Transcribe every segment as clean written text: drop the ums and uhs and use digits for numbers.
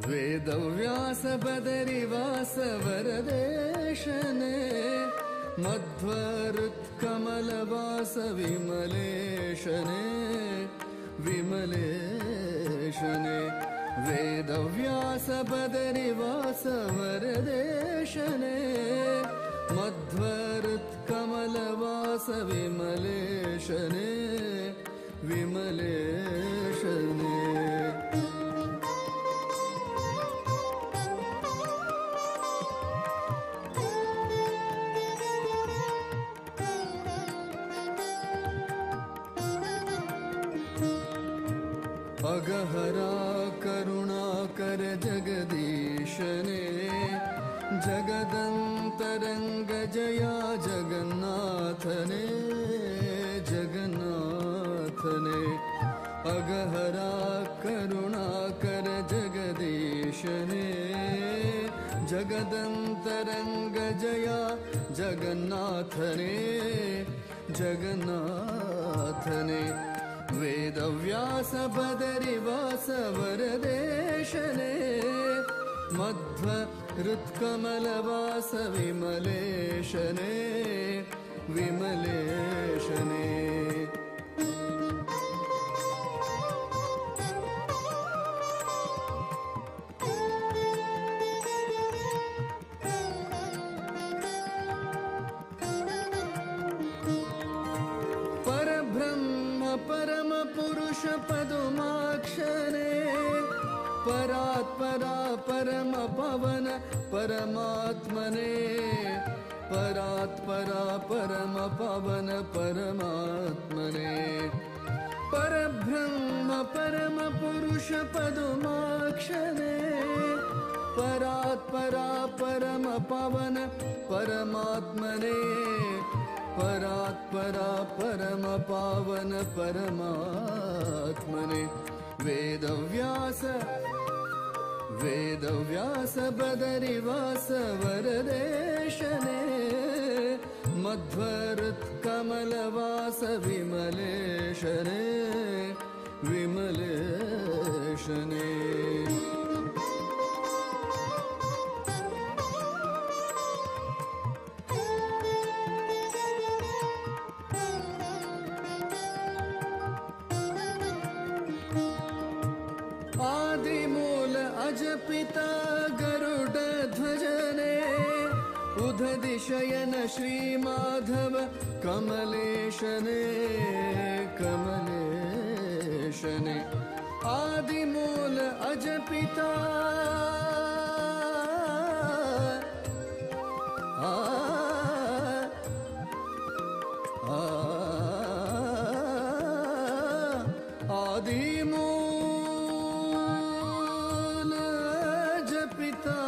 वेदव्यास बदरिवास वरदेशने मध्वहृत्कमलवास विमलेशने विमलेशने वेदव्यास बदरिवास वरदेशने मध्वहृत्कमलवास विमलेशने विमलेशने। अगहरा करुणाकर जगदीशने जगदंतरंग जया जगन्नाथने जगन्नाथने। अगहरा करुणाकर जगदीशने जगदंतरंग जया जगन्नाथने जगन्नाथने। वेदव्यास बदरिवास वरदेशने मध्वहृत्कमलवास विमलेशने विमलेशने। परब्रह्म परम पुरुष पदुमाक्षरे परात्परा परम पवन परमात्मने परात्परा परम पवन परमात्मने। परब्रह्म परम पुरुष पदुमाक्षरे परात्परा परम पवन परमात्मने परात्परा परम पावन परमात्मने। वेदव्यास वेदव्यास बदरिवास वरदेशने मध्वहृत्कमलवास विमलेशने विमलेशने। आदिमूल अजपिता गरुड ध्वजने उदधिशयन श्री माधव कमलेशने कमलेशने। आदिमूल अजपिता आदिमूल अजपिता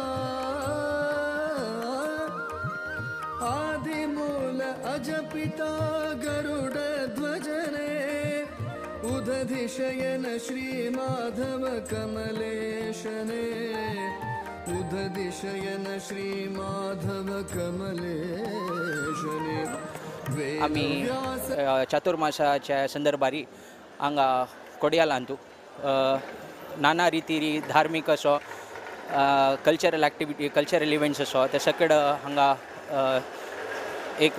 आदिमूल अजपिता गरुड ध्वजने उदधिशयन श्री माधव कमलेशने उदधिशयन श्री माधव कमलेशने। आमी चातुर्मासाच्या संदर्भारी हांगा कोडियालांतू नाना रितीरी धार्मीक असो कल्चरल एक्टिविटी कल्चरल इव्हेंट्स असो ते सगळे हांगा एक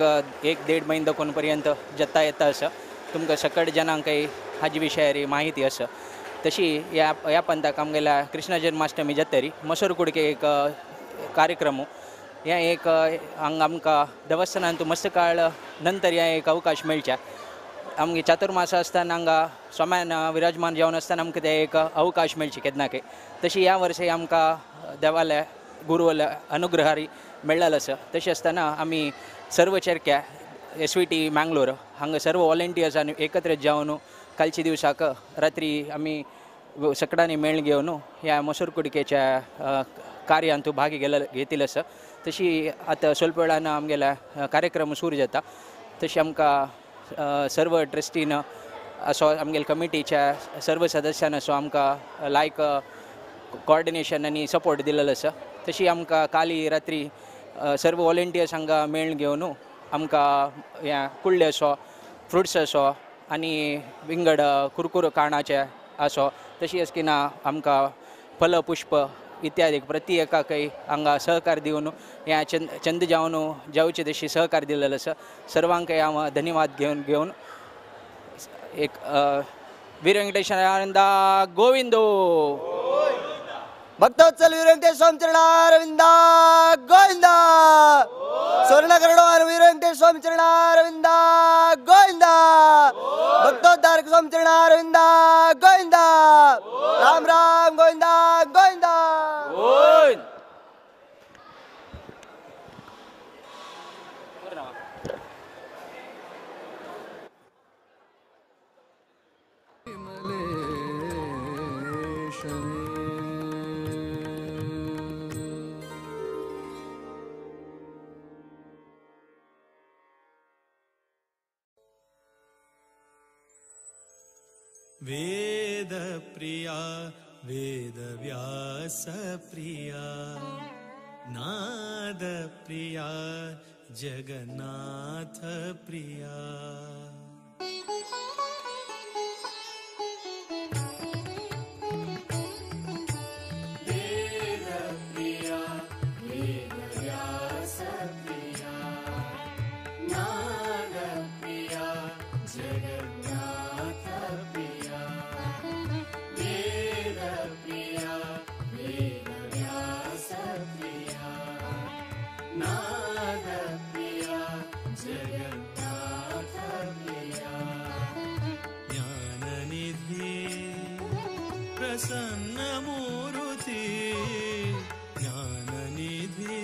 एक देड म्हयनो दोन पर्यंत जत्ता येता आसा। तुमकां सगळे जनांकय हाजे विशयारी माहिती आसा। तशी ह्या ह्या पंथाक आमगेल्या कृष्ण जन्माष्टमी जातरी मसूर कुडके एक कार्यक्रम ह्या एक हांगा आमकां देवस्थानांत मस्त काळ नंतर ह्या एक अवकाश मेळच्या। आमगे चातुर्मास आसतना हांगा स्वाम्यान विराजमान जावन आसतना आमकां ते एक अवकाश मेळचे केन्नाकय। तशी ह्या वर्सा आमकां देवाल्या गुरुवाल्या अनुग्रहारी मेळ्ळेलो आसा। तशें आसतना आमी सर्व चेरक्या एस वी टी मँगलोर हांगा सर्व वॉलंटियर्सांनी एकत्रित जावन कालच्या दिवसाक रात्री आमी सगळ्यांनी मेळ घेवन ह्या मसूर कुडकेच्या कार्यांत भाग घेतिल्लो आसा। तशी आतां स्वल्प वेळान आमगेल्या कार्यक्रम सुरू जाता। तशी आमकां सर्व ट्रस्टीन असो आमगेल्या कमिटीच्या सर्व सदस्यान असो आमकां लायक कोऑर्डिनेशन आनी सपोर्ट दिलेलो आसा। तशी आमकां काली रात्री सर्व वॉलंटियर्स हांगा मेळ घेवन आमकां ह्या कुल्ले असो फ्रुट्स असो आनी विंगड कुरकुर काणाचे असो तशी आसकिना आमकां फल पुष्प इत्यादी प्रति एकाकय हांगा सहकार दिवन ह्या चंद जावन जावचे तशी सहकार दिलेलो आसा. सर्वांकय हांव धन्यवाद घेवन घेवन एक वीर वेंकटेश आनंदा गोविंदो. भक्तवत्सल वीर वेंकटेश स्वामी चरणारविंदा गोविंदा. सुवर्ण करोडवार वीर वेंकटेश स्वामी चरणारविंदा गोविंदा. भक्तोद्धारक स्वामी चरणारविंदा गोविंदा. राम राम गोविंदा गोविंदा. वेद प्रिया वेद व्यास प्रिया नाद प्रिया जगन्नाथ प्रिया. वेद प्रिया वेद व्यास प्रिया नाद प्रिया जगन्नाथ प्रिया. वेद प्रिया वेद व्यास प्रिया नाद प्रिया जगन्नाथ प्रिया. ज्ञाननिधि प्रसन्न मूर्ति ज्ञाननिधि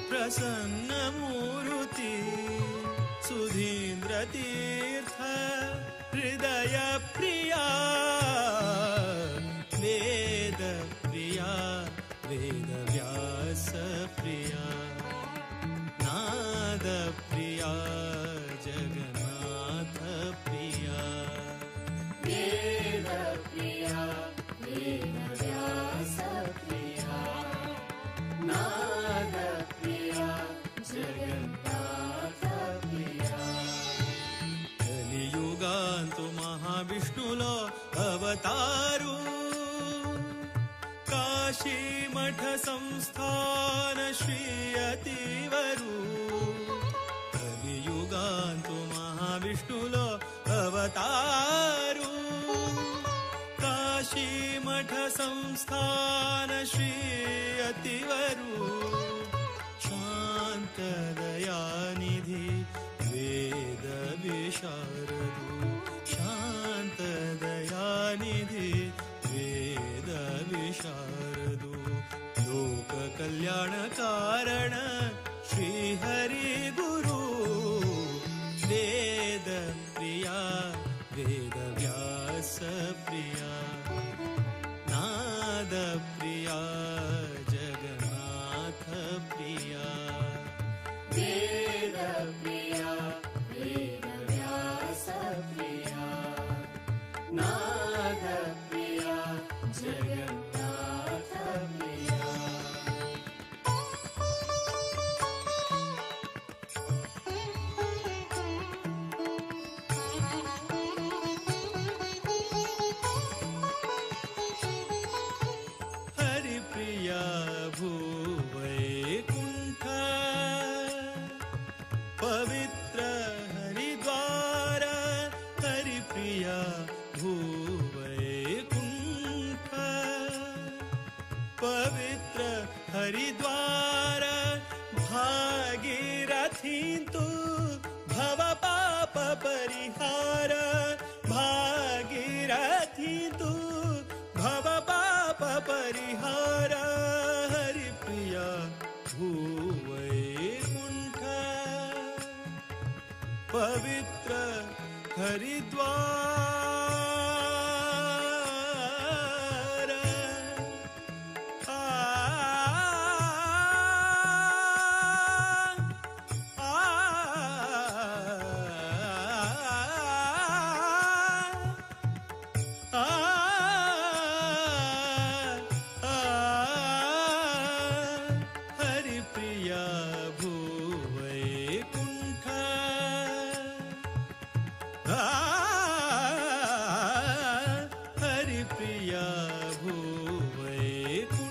प्रसन्न मूर्ति सुधीन्द्र तीर्थ हृदय प्रिया वेद प्रिया वेद व्यास प्रिया नाद प्रिया जगन्नाथ प्रिया. वेद प्रिया वेद व्यास प्रिया नाद प्रिया जगन्नाथ प्रिया. कलियुगांतु महाविष्णुलो अवतारू काशी मठ संस्थान श्री अतिवरू. कलियुगांतु महाविष्णुलो अवतारू काशी मठ संस्थान श्री अतिवरू. शांत दयानिधि वेद विशारदु शांत दयानिधि वेद विशारदु. लोक कल्याण कारण श्री हरि गुरु वेद प्रिया वेद व्यास प्रिया नाद प्रिया जगन्नाथ प्रिया. वेद प्रिया वेद व्यास प्रिया नाद प्रिया जगन्नाथ प्रिया. हरिप्रिया भूवैकुंठ पवित्र हरिद्वार. हरिप्रिया भूवैकुंठ पवित्र हरिद्वार. भागीरथी तु भव पाप परिहार. भागीरथी तु भव पाप परिहार. हरिप्रिया भूवैकुंठ पवित्र हरिद्वार. आ आ आ आ हरिप्रिया भूवैकुंठ हरिप्रिया भूवैकुंठ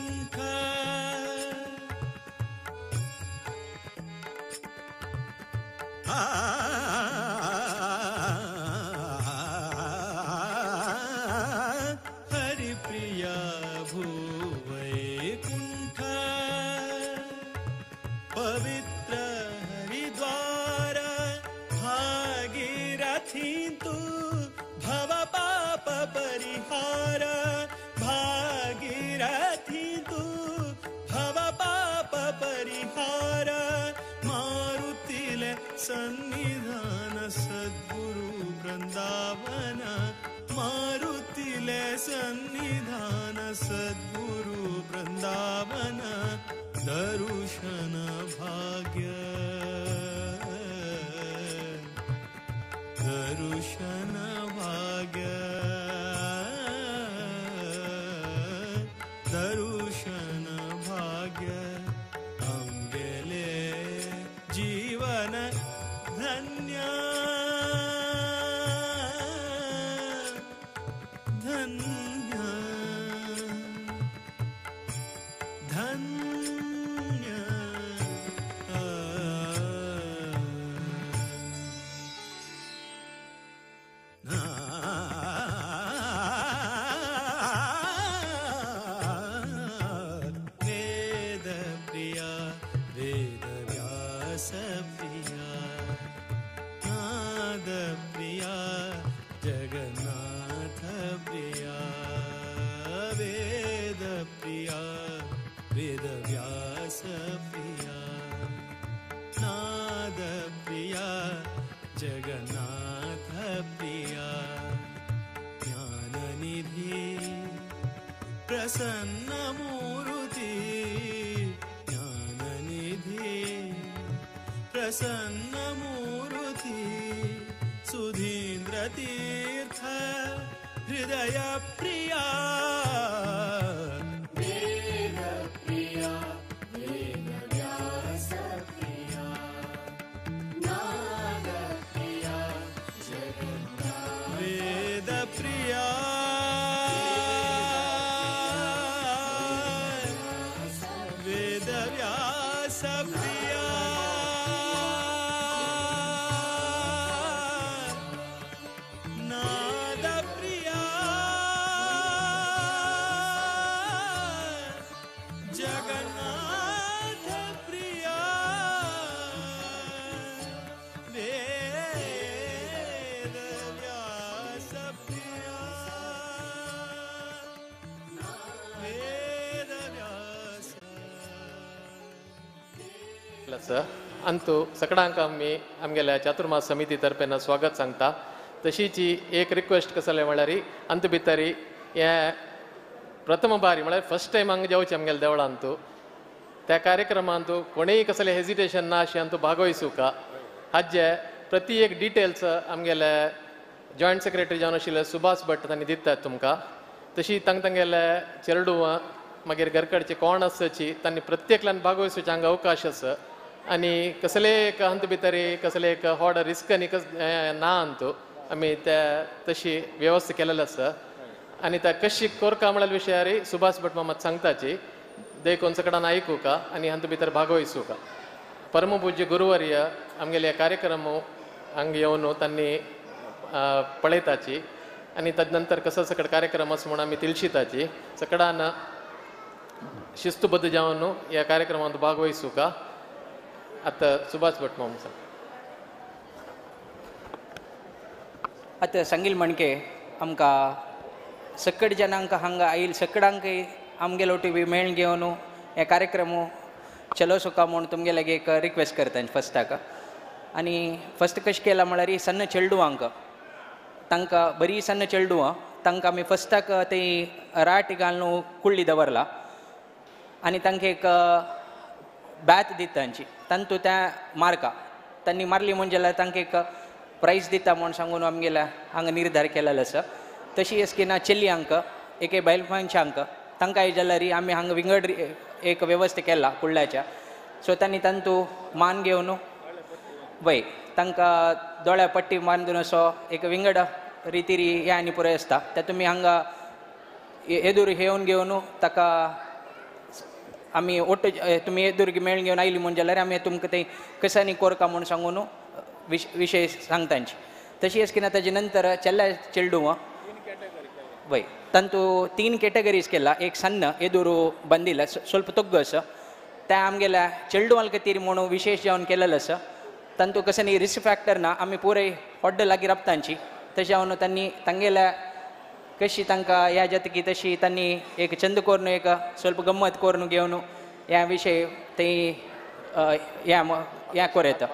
हरिप्रिया भूवैकुंठ पवित्र हरिद्वार भागीरथी तू भव पाप परिहार भागीरथी तू भव पाप परिहार मारुतिले सन्निधान सद्गुरु वृंदावन मारुतिले सन्निधान सद्गुरु वृंदावन दर्शन भाग्य दर्शन भाग्य दर्शन भाग्य अंगेले जीवन धन्य धन्य धन्य। वेद प्रिया वेद व्यास प्रिया नाद प्रिया जगन्नाथ प्रिया वेद प्रिया वेद व्यास प्रिया नाद प्रिया जगन्नाथ प्रिया ज्ञाननिधि प्रसन्न मूर्ति ज्ञाननिधि प्रसन्न मूर्ति सुधीन्द्र तीर्थ हृदय प्रिया वेद प्रिया वेद व्यास प्रिया नाद प्रिया जगन्नाथ वेद प्रिया वेद व्यास प्रिया नाद प्रिया जगन्नाथ प्रिया वेद व्यास प्रिया वेद व्यास। अंतू सकडांक आमी आमगेल्या चातुर्मास समिती तर्फेन स्वागत सांगता। तशीच एक रिक्वेस्ट कसले म्हळ्यार अंत भितरी हे प्रथम बारी म्हळ्यार फर्स्ट टायम हांगा जावचें आमगेल्या देवळांतू त्या कार्यक्रमांतू कोणेय कसले हेजिटेशन ना अशें अंतू भागवयसुका हाजे प्रति एक डिटेल्स आमगेले जॉयंट सेक्रेटरी जावन आशिल्ले सुभाष भट तांणी दितात तुमकां। तशी तांकां तांगेले चेरडुवां मागीर घरकडचे कोण आसची तांणी प्रत्येकल्यान भागवयसूचे हांगा अवकाश आसा आनी कसले एक हंत भितरी कसले एक व्हड रिस्क आनी कस ना अंतू आमी त्या तशी वेवस्था केलेली आसा आनी त्या कशी कोरका म्हळ्यार विशयार सुभाष भट मामा सांगताची देखून सकडान आयकुका आनी हांतू भितर भागवयसूका। परमपूज्य गुरुवर्य आमगेले कार्यक्रम हांगा येवन तांणी पळयताची आनी तदनंतर कसो सकड कार्यक्रम आसा म्हूण आमी तिळशिताची सकडान शिस्तबद्ध जावन ह्या कार्यक्रमांत भागवयसूका। आतां सुभाष भट मामा सांग। आतां सांगील म्हणके आमकां सकड जनांक हांगा आयल सकडांक आमगेलो टी मेळ घेवन हे कार्यक्रम चलोसुका म्हूण तुमगे लागीं एक रिक्वेस्ट करता फस्टाक। आनी फस्ट कशें केलां म्हळ्यार सन्न चेडवांक तांकां बरी सन्न चेडवां तांकां आमी फस्टाक ती राट घालून कुळ्ळी दवरला आनी तांकां एक बॅत दिता तांची तांतू त्या मार्का तांणी मारली म्हूण जाल्यार तांकां एक प्रायज दिता म्हूण सांगून आमगेल्या हांगा निर्धार केलेलो आसा। तशी एसकी ना चेल्यांक एके बायल मनशांक तांकां जाल्यार आमी हांगा विंगड एक वेवस्था केला कुळ्ळ्याच्या सो तांणी तांतू मान घेवन वय तांकां दोळ्या पट्टी बांदून असो एक विंगड रितीरी हे आनी पुराय आसता ते तुमी हांगा येदूर येवन घेवन ताका आमी ओट तुमी येदूर मेळ घेवन आयली म्हूण जाल्यार आमी तुमकां ते कशांनी कोरका म्हूण सांगून विशय सांगतांची. तशी की ताजे नंतर चेल्ल्या चेडूं वय तांतू 3 कॅटेगरीज केला. एक सन्न एदुरू बंदिला ಸ್ವಲ್ಪ ತೊಗ್ಗು आसा त्या आमगेल्या चेडवां खातीर म्हणून विशेष जावन केलेलो आसा. तांतू कसं न्ही रिस्क फॅक्टर ना आमी पुराय व्हड लागीं राबतांची. तशें जावन तांणी तांगेल्या कशी तांकां ह्या जाता की तशी तांणी एक चंद करून एक ಸ್ವಲ್ಪ गम्मत करून घेवन ह्या विशय ते ह्या ह्या कोर येता.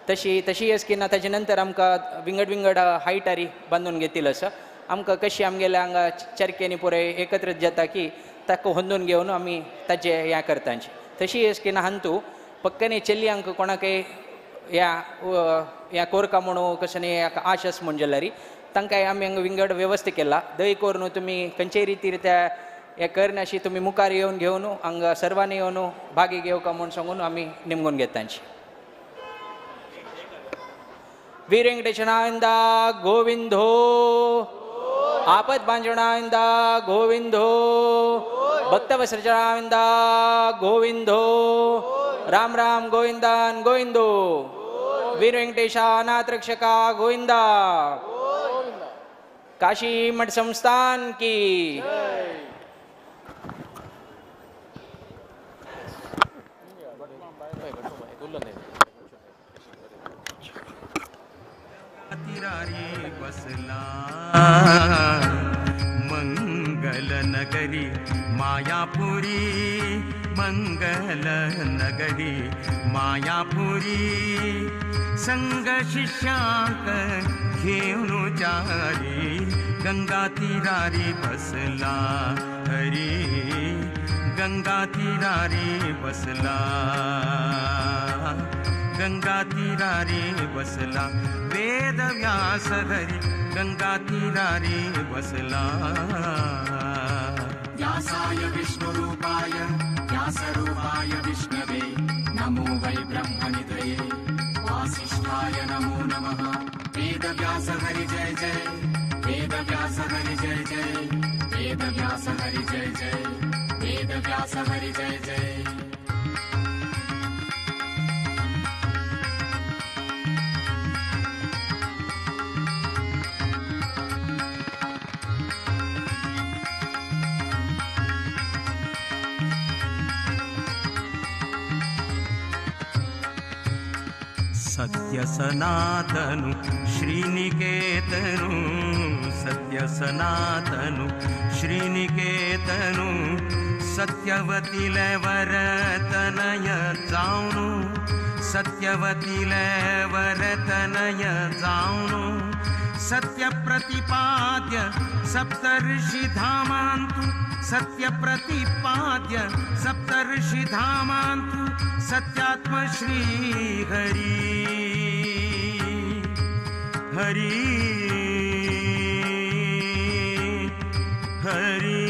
तशी तशी की ना ताजे नंतर आमकां विंगड विंगड हायटारी बांदून घेतिल्लो आसा. आमकां कशी आमगेल्या हांगा चरकेनी पुराय एकत्रित जाता की ताका होंदून घेवन आमी ताजे ह्या करतांची. तशी की ना हांतू पक्कने चेल्यांक कोणाकय ह्या ह्या कोरका म्हणून कशें न्ही आश आसा म्हूण जाल्यार तांकां आमी हांगा विंगड वेवस्था केला. दय करून तुमी खंयचेय रितीर त्या ह्या करनाशी तुमी मुखार येवन घेवन हांगा सर्वांनी येवन भागी घेवका म्हूण सांगून आमी निमगून घेतांची. वीर वेंकटेशनानंद गोविंदो आपद बांजणानंद गोविंदो भक्तवसृजनानंद गोविंदो राम राम गोविंदान गोविंदो वीर वेंकटेशा अनाथ रक्षका गोविंदा. काशी मठ संस्थान की. बसला मंगल नगरी मायापुरी मंगल नगरी मायापुरी संग शिष्यांक घेऊन चारी गंगा तीरारी बसला हरी गंगा तीरारी बसला गंगा तीरारी बसला वेद व्यास हरी गंगा तीरारी बसला. व्यासाय विष्णुरूपाय व्यासरूपाय विष्णवे नमो वै ब्रह्मनिधये वासिष्ठाय नमो नमः. वेद व्यास हरि जय जय वेद व्यास हरि जय जय वेद व्यास हरि जय जय वेद व्यास हरि जय जय. सत्य सनातनु श्रीनिकेतनु सत्य सनातनु श्रीनिकेतनु सत्यवतीले वरतनय जावनु सत्यवतीले वरतनय जावनु सत्य प्रतिपाद्य सप्तर्षि धामांतु सत्य प्रतिपाद्य सप्तर्षि धामांतु सत्यात्म श्री हरि हरि हरि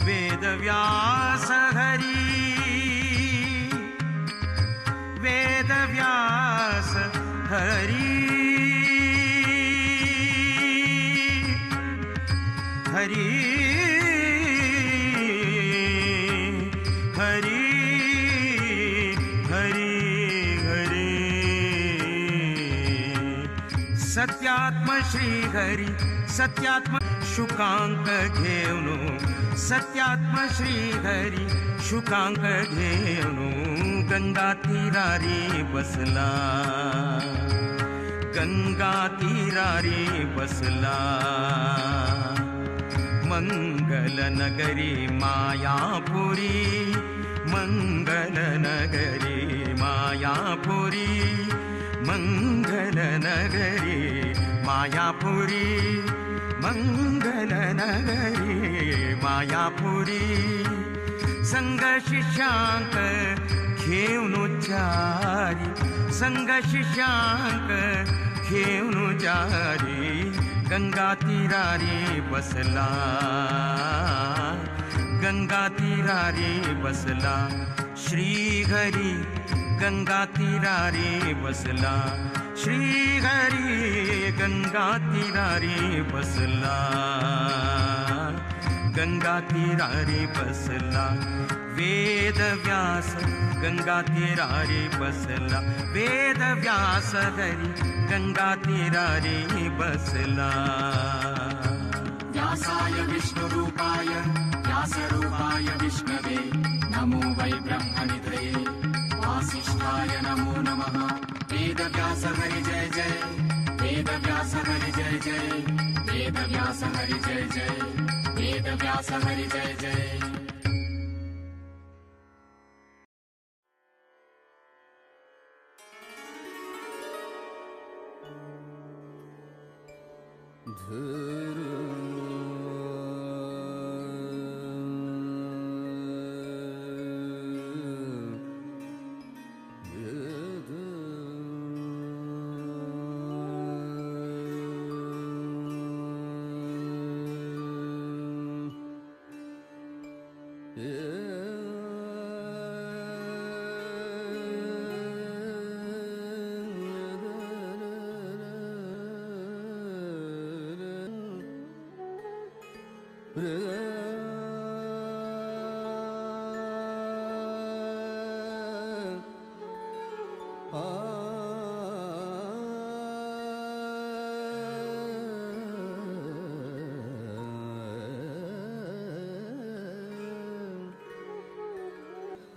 वेदव्यास हरि वेदव्यास हरि हरि हरि हरि हरि सत्यात्म श्री हरि सत्यात्म शुकांक घेऊन सत्यात्म श्री हरि शुकांक घेऊन गंगा तीरारी बसला गंगा तीरारी बसला मंगल नगरी मायापुरी मंगल नगरी मायापुरी मंगल नगरी मायापुरी मंगल नगरी मायापुरी संग शिष्यांक घेऊन चारी संग शिष्यांक घेऊन चारी गंगा तीरारी बसला गंगा तीरारी बसला श्री हरी गंगा तीरारी बसला श्री हरी गंगा तीरारी बसला गंगा तीरारी बसला वेद व्यास गंगा तीरारी बसला वेद व्यास हरी गंगा तीरारी बसला। व्यासाय विष्णुरूपाय व्यासरूपाय विष्णवे नमो वै ब्रह्मनिधये वासिष्ठाय नमो नमः। वेद व्यास हरि जय जय वेद व्यास हरि जय जय वेद व्यास हरि जय जय वेद व्यास हरि जय जय।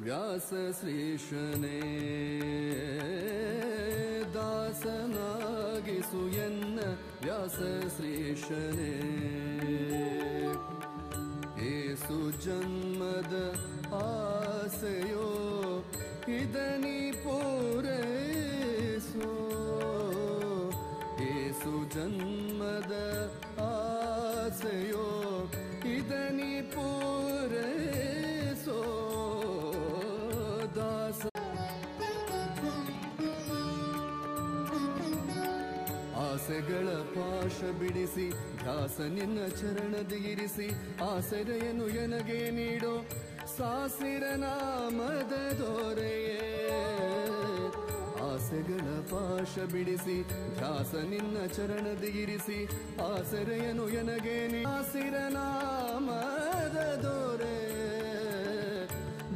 व्यास श्रीशने दासनागिसु एन्न व्यास श्रीशने ಏಸು ಜನ್ಮದ ಆಸೆಯೋ ಇದನಿ ಪೂರೈಸೋ ಏಸು ಜನ್ಮದ ಆಸೆಯೋ ಇದನಿ ಪೂರೈಸೋ ದಾಸ ಆಸೆಗಳ ಪಾಶ ಬಿಡಿಸಿ ಧ್ಯಾಸ ನಿನ್ನ ಚರಣದಿ ಇರಿಸಿ ಆಸರೆಯನ್ನು ಎನಗೆ ನೀಡೋ ಸಾಸಿರ ನಾಮದ ದೊರೆಯೇ ಆಸೆಗಳ ಪಾಶ ಬಿಡಿಸಿ ಧ್ಯಾಸ ನಿನ್ನ ಚರಣದಿ ಇರಿಸಿ ಆಸರೆಯನ್ನು ಎನಗೆ ಆಸಿರ ನಾಮದ ದೊರೆ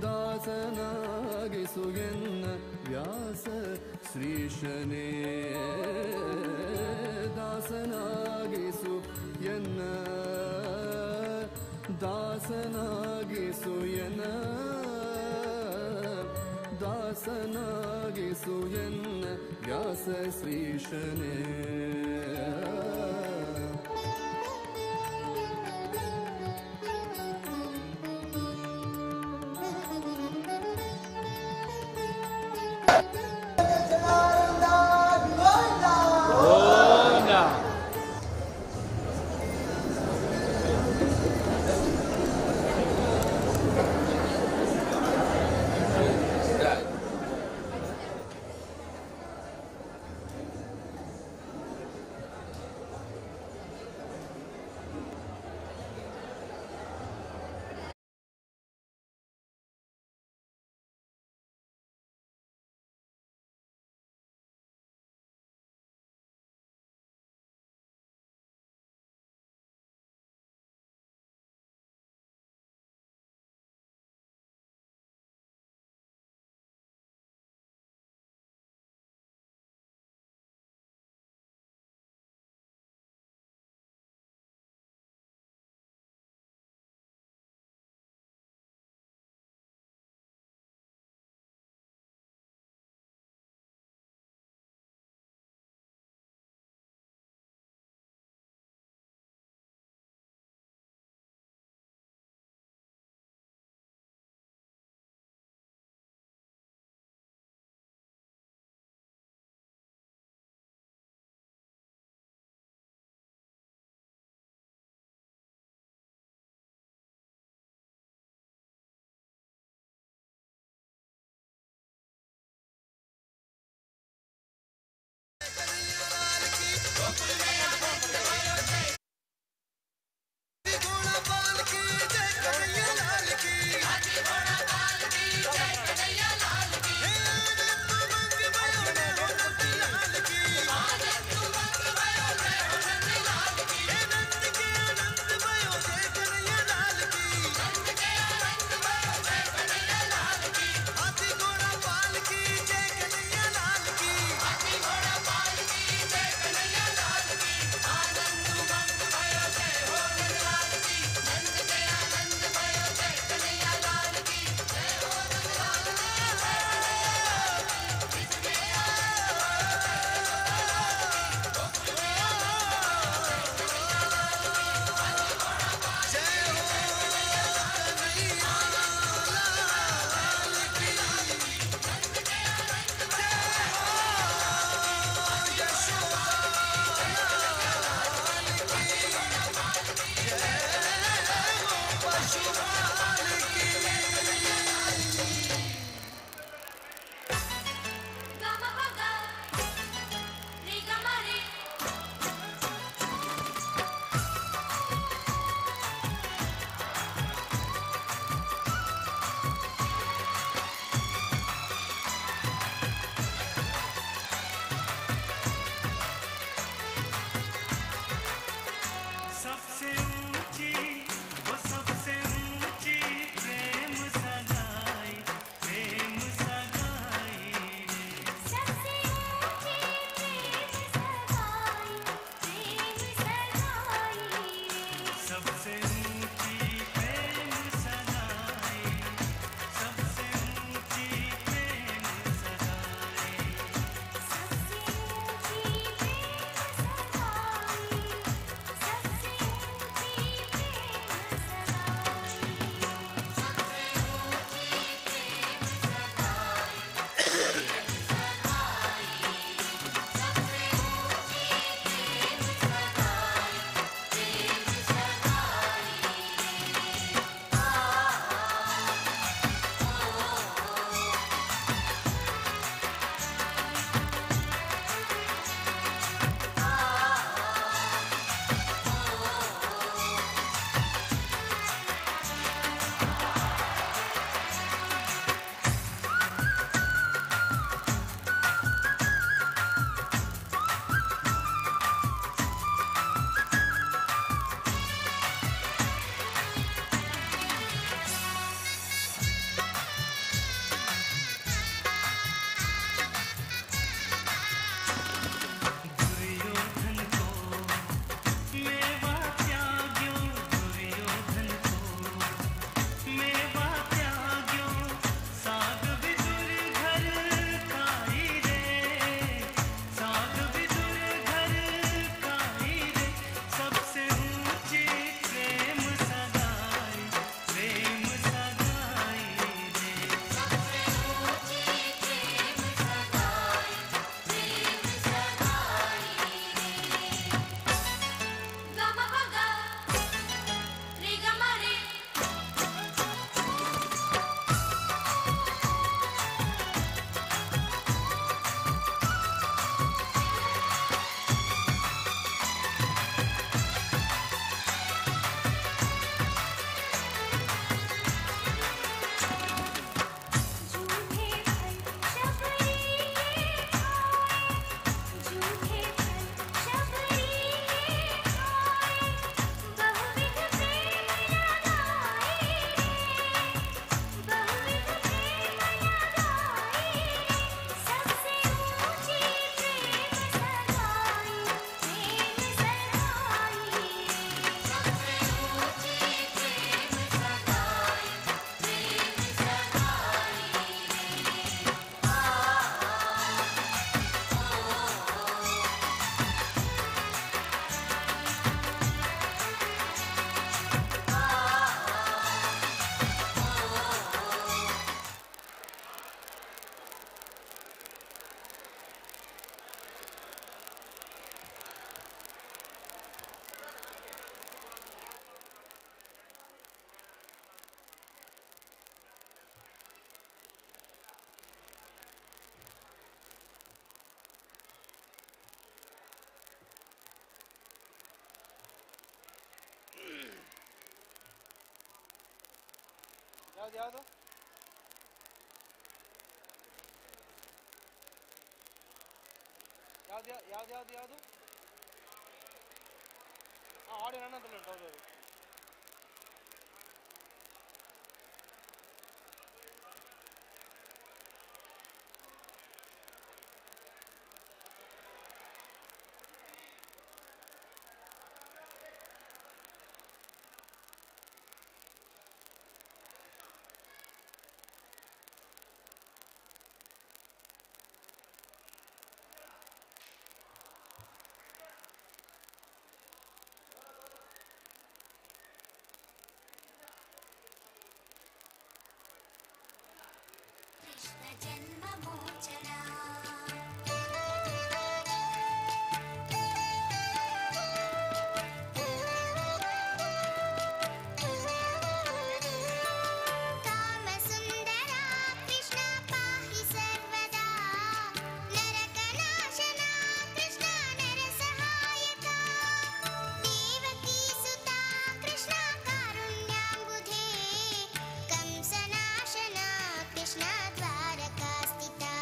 ದಾಸನಾಗಿಸು ಎನ್ನ ವ್ಯಾಸ ಶ್ರೀಶನೇ ದಾಸನಾಗಿಸು ಎನ್ನ ದಾಸನಾಗಿಸು ಎನ್ನ ದಾಸನಾಗಿಸು ಎನ್ನ ವ್ಯಾಸ ಶ್ರೀಶನೇ. ಯಾವ್ದು ಯಾವುದು ಯಾವ್ದು ಯಾವ್ದು ಯಾವ್ದು ಯಾವುದು? ಹಾಂ, ಆಡಿಯೋ ನನ್ನ ಹತ್ರ ಉಂಟು. ಹೌದು ಹೌದು. कृष्ण जन्ममोचना कामसुन्दरा कृष्ण पाहि सर्वदा नरकनाशना कृष्ण नरसहायका देवकीसुता कृष्ण कारुण्याम्बुधे कंसनाशना कृष्ण द्वारकास्थिता।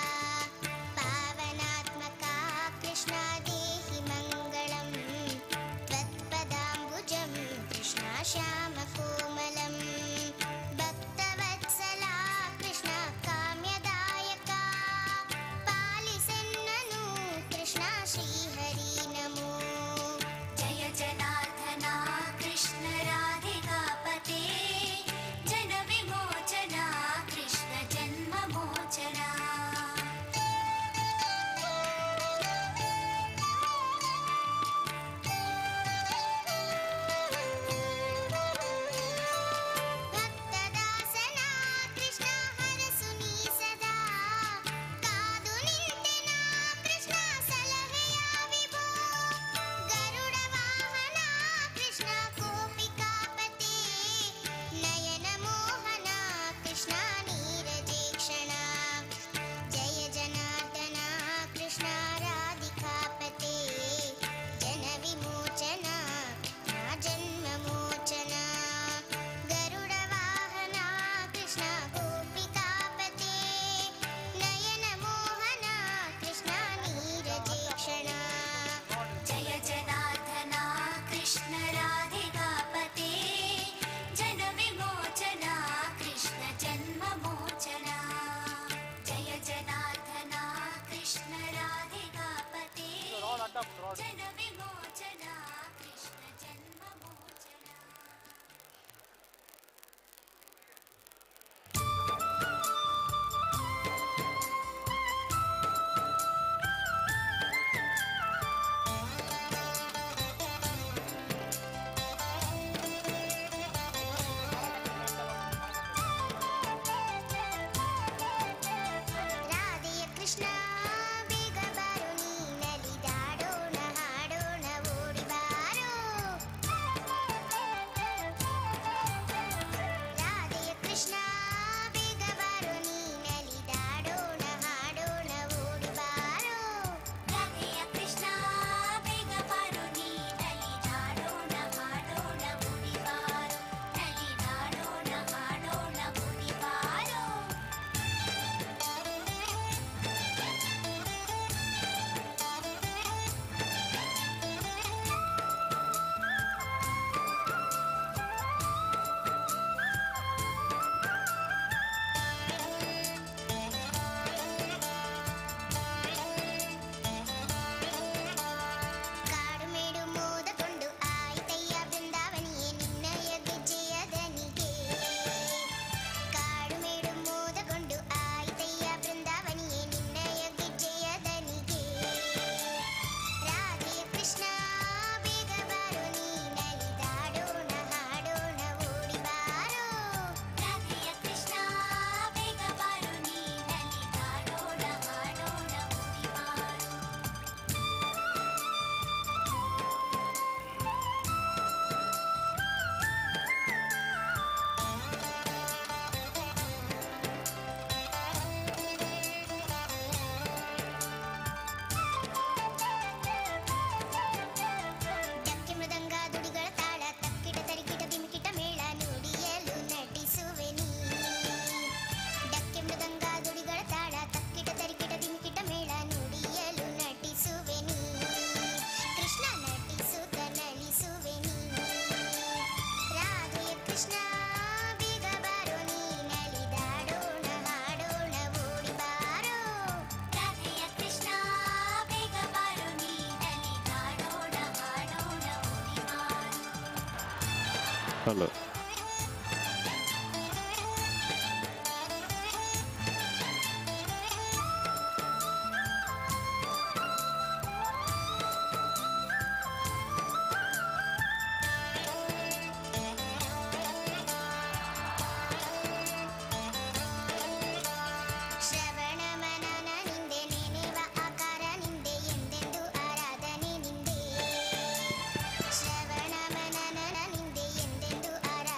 ಹಲೋ. ಶ್ರವಣ ಮನನ ನಿಂದೆ ನೆನೆವ ಆಕಾರ ನಿಂದೆ ಎಂದೆಂದು ಆರಾಧನೆ ನಿಂದೆ. ಶ್ರವಣ ಮನನ ನಿಂದೆ ಎಂದೆಂದು ಆರಾಧನೆ.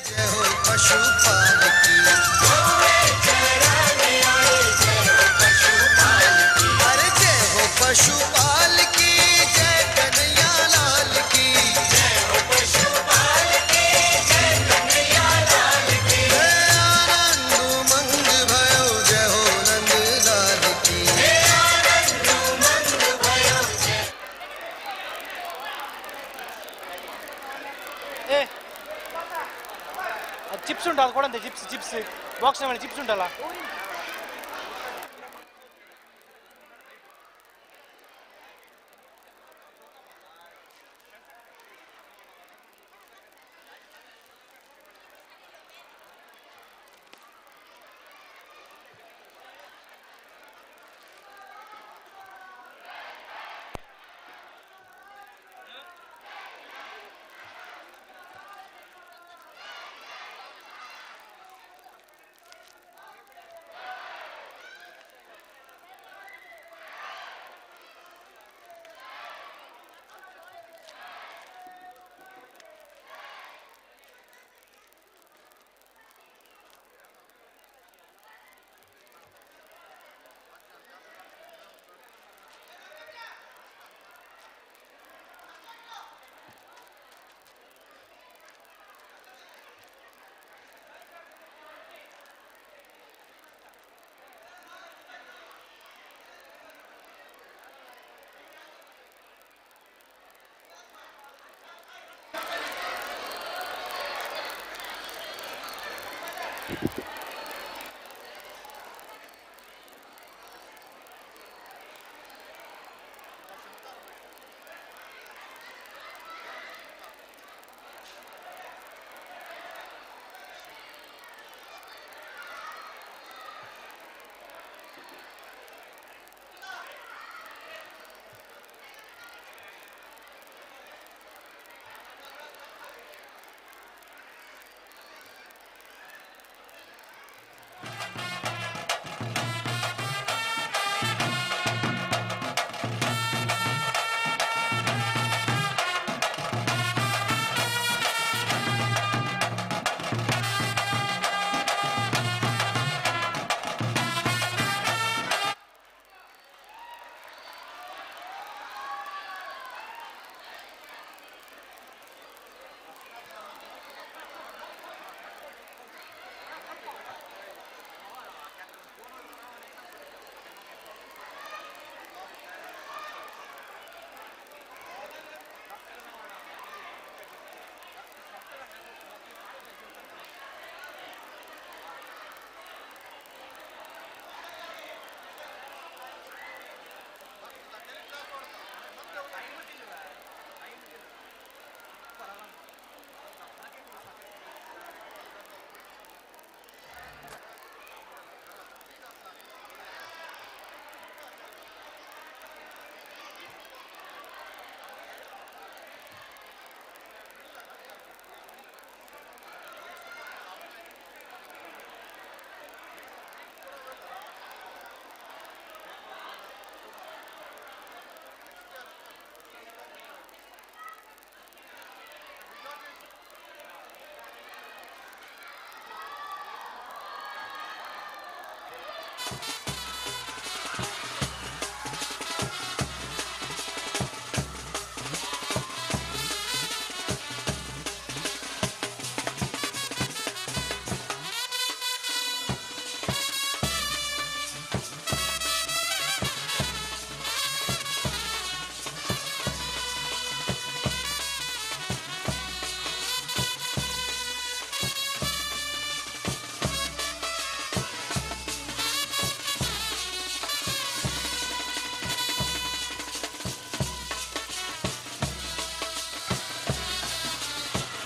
जय हो पशुपाल की, चरण आए जय हो पशुपाल की। अरे जय हो पशुपाल की, जय कन्हैया लाल की, जय हो पशुपाल की, जय कन्हैया लाल की। आनंद उमंग भयो जय हो नंद लाल की, आनंद उमंग भयो जय। ಚಿಪ್ಸ್ ಉಂಟು, ಅದು ಕೊಡಂತೆ ಚಿಪ್ಸ್, ಚಿಪ್ಸ್ ಬಾಕ್ಸ್ ಮೇಲೆ ಚಿಪ್ಸ್ ಉಂಟಲ್ಲ.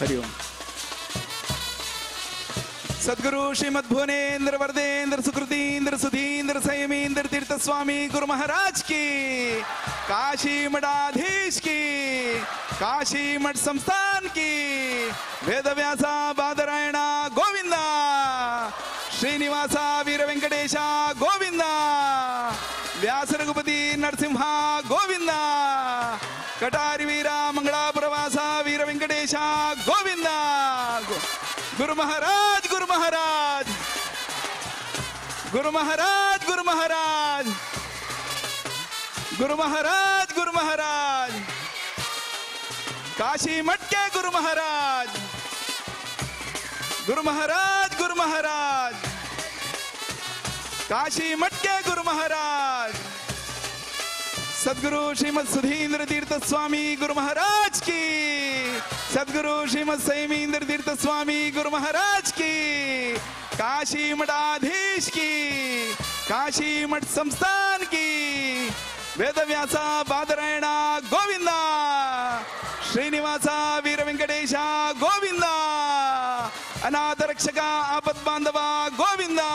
हरिओम। सदगुरु श्रीमद भुवनेन्द्र वरदेन्द्र सुकृतीन्द्र सुधीन्द्र संयमीन्द्र तीर्थ स्वामी गुरु महाराज की, काशी मठाधीश की, काशी मठ संस्थान की, वेदव्यासा बादरायण गोविंदा, श्रीनिवासा वीर वेंकटेश गोविंदा, व्यास रघुपति नरसिंहा गोविंदा, कटारी वीरा मंगलापुरवासा वीर वेंकटेश गोविंदा। गुरु महाराज गुरु महाराज गुरु महाराज गुरु महाराज गुरु महाराज गुरु महाराज काशी मठ के गुरु महाराज गुरु महाराज गुरु महाराज काशी मठ के गुरु महाराज सदगुरु श्रीमद सुधींद्र तीर्थ स्वामी गुरु महाराज की, सदगुरु श्रीमद सैमींद्र तीर्थ स्वामी गुरु महाराज की, काशी मठाधीश की, काशी मठ संस्थान की, वेदव्यास बादरायण गोविंदा, श्रीनिवास वीर वेंकटेश गोविंदा, अनाथ रक्षक आपद बांधव गोविंदा.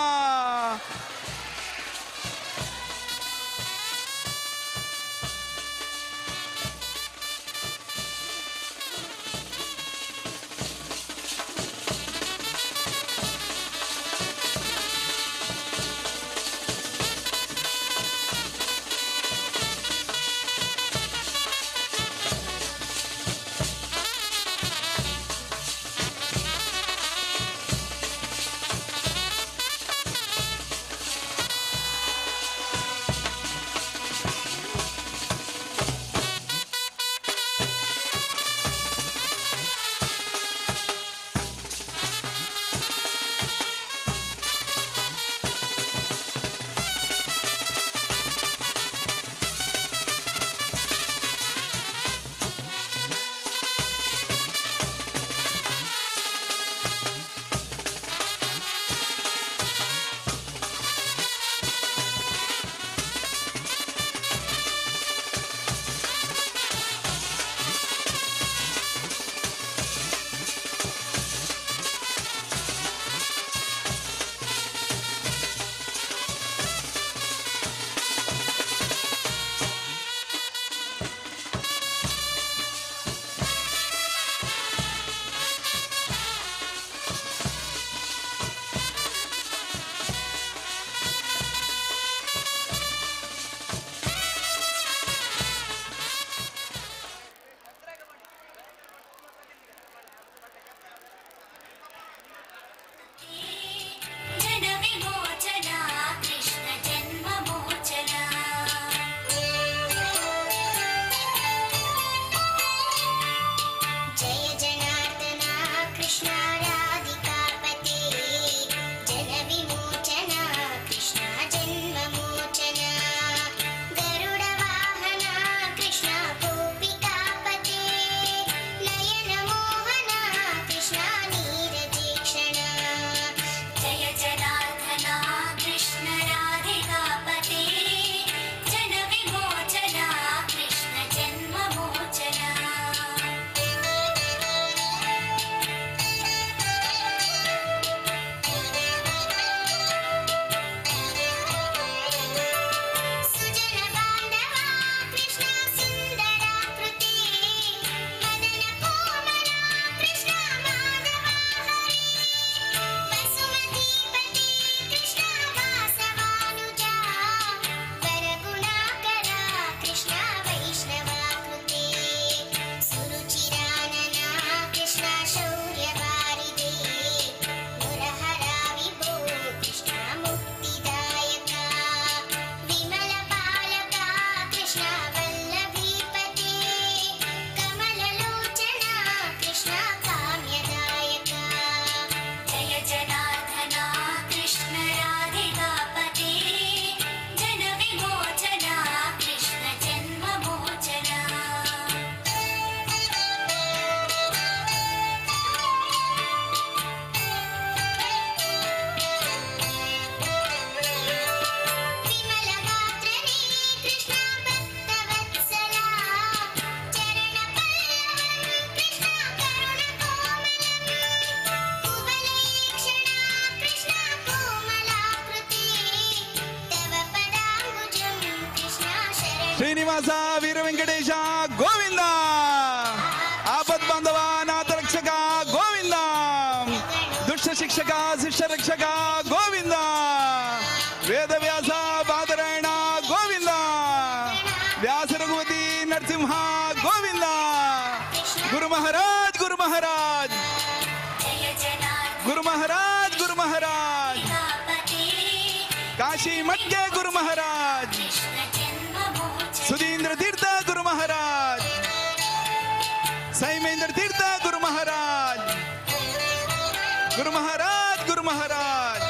ಶ್ರೀನಿವಾಸ ವೀರ ವೆಂಕಟೇಶ ಗೋವಿಂದ, ಆಪದ್ ಬಾಂಧವ ನಾಥ ರಕ್ಷಕ ಗೋವಿಂದ, ದುಷ್ಟ ಶಿಕ್ಷಕ ಶಿಷ್ಯ ರಕ್ಷಕ ಗೋವಿಂದ, ವೇದವ್ಯಾಸ ಬಾದರಾಯಣ ಗೋವಿಂದ, ವ್ಯಾಸ ರಘುಪತಿ ನರಸಿಂಹ ಗೋವಿಂದ, ಗುರು ಮಹಾರಾಜ್ ಗುರು ಮಹಾರಾಜ್. ಜಯ ಜನಾರ್ದನ. महाराज, गुरु महाराज, काशी मठ के गुरु महाराज, सुधींद्र तीर्थ गुरु महाराज, सैमेंद्र तीर्थ गुरु महाराज, गुरु महाराज, गुरु महाराज।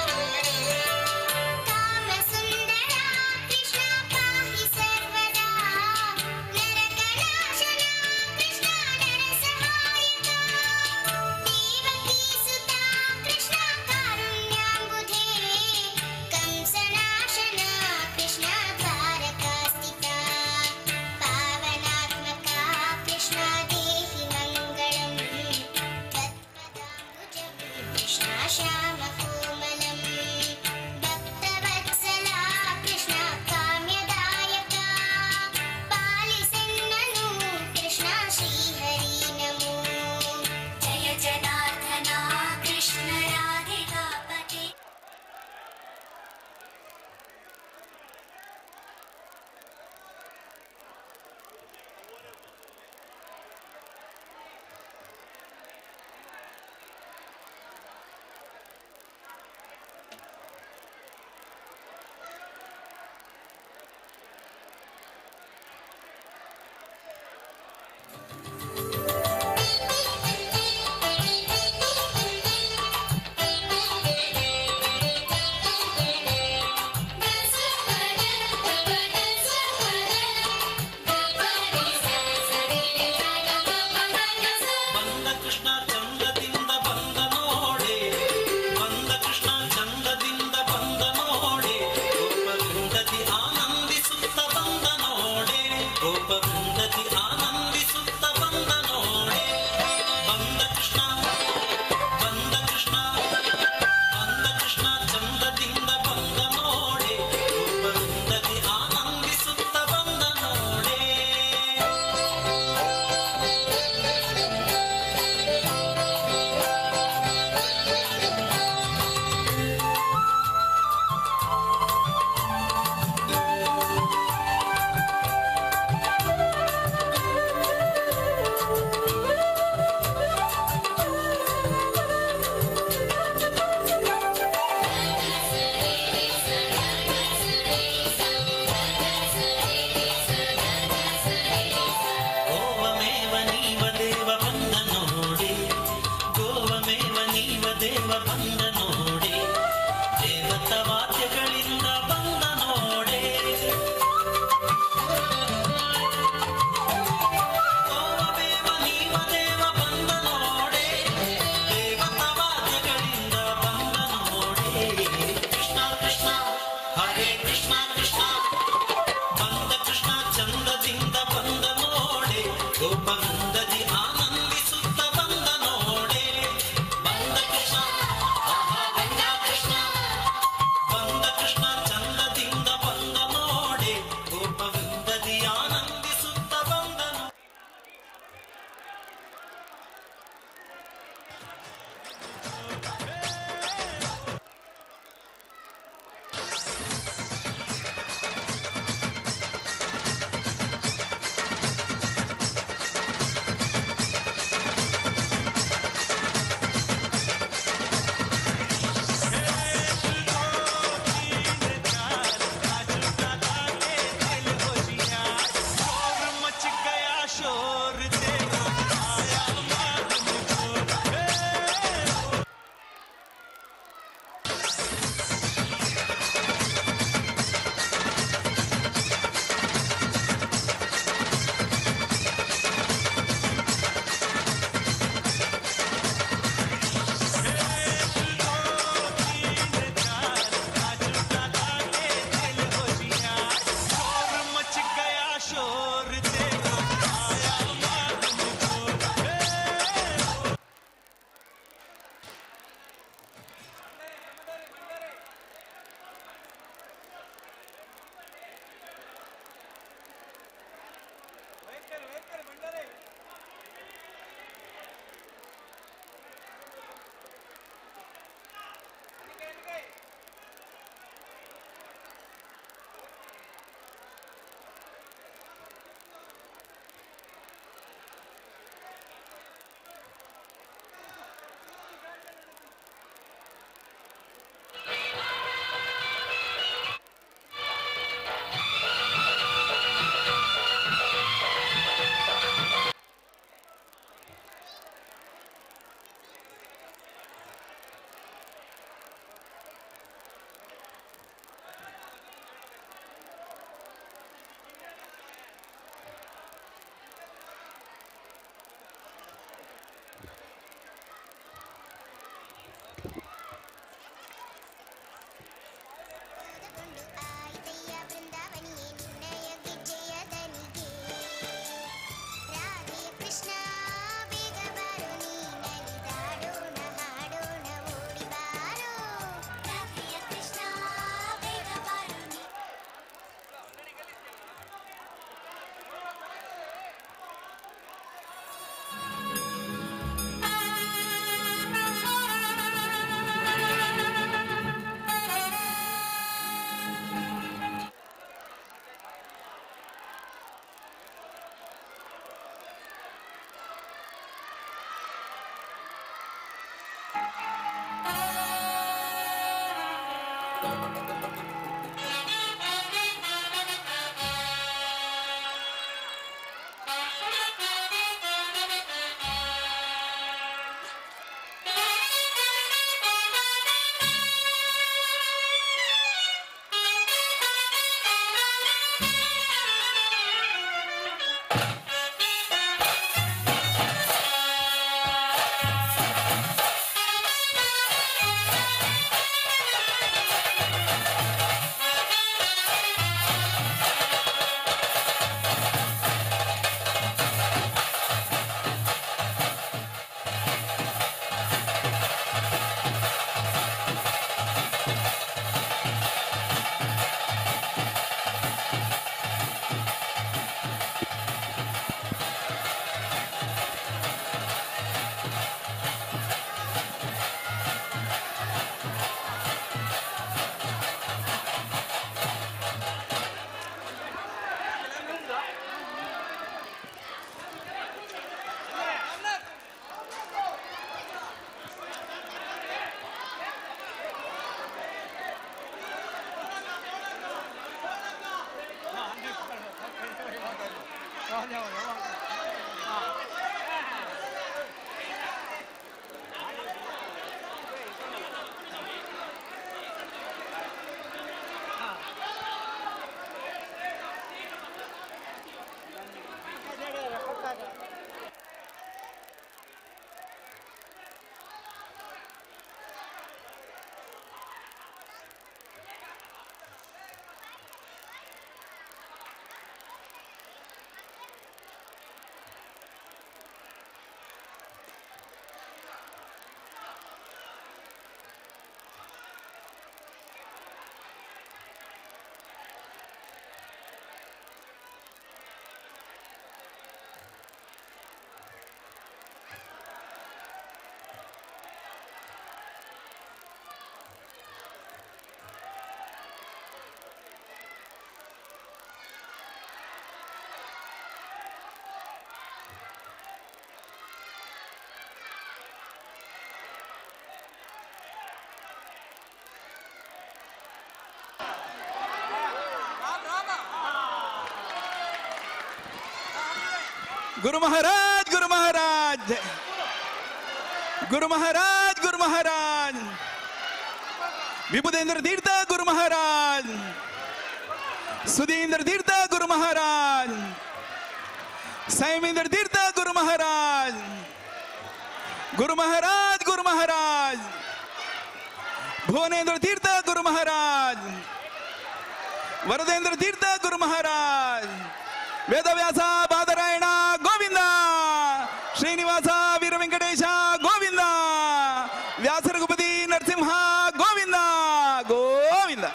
ಗೋಪವೃಂದದಿ ಆನಂದಿಸುತ್ತ ಬಂದ ನೋಡೆ, ಬಂದ ಕೃಷ್ಣ. गुरु महाराज गुरु महाराज गुरु महाराज गुरु महाराज विबुधेंद्र तीर्थ गुरु महाराज सुधींद्र तीर्थ गुरु महाराज सैमेंद्र तीर्थ गुरु महाराज गुरु महाराज गुरु महाराज भुवनेंद्र तीर्थ गुरु महाराज वरदेंद्र तीर्थ गुरु महाराज वेदव्यास बादरायण गोविंद श्रीनिवास वीर वेंकटेश गोविंद व्यास रघुपति नरसिंह गोविंद गोविंद।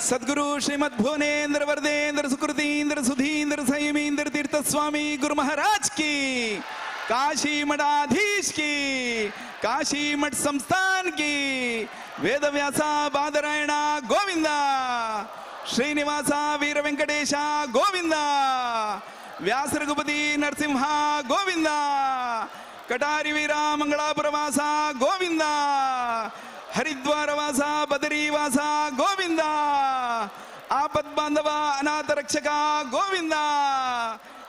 सद्गुरु श्रीमद् भुवनेन्द्र वरदेन्द्र सुकृतीन्द्र सुधीन्द्र संयमीन्द्र तीर्थ स्वामी गुरु महाराज की, काशी मठाधीश की, काशी मठ संस्थान की, वेदव्यासा बादरायण गोविंदा, श्रीनिवासा वीर वेंकटेश गोविंदा, व्यास रघुपति नरसिंह गोविंदा, कटारी वीरा मंगलापुरवासा गोविंदा, हरिद्वारवासा बदरीवासा गोविंदा, आपद बांधव अनाथ रक्षक गोविंदा,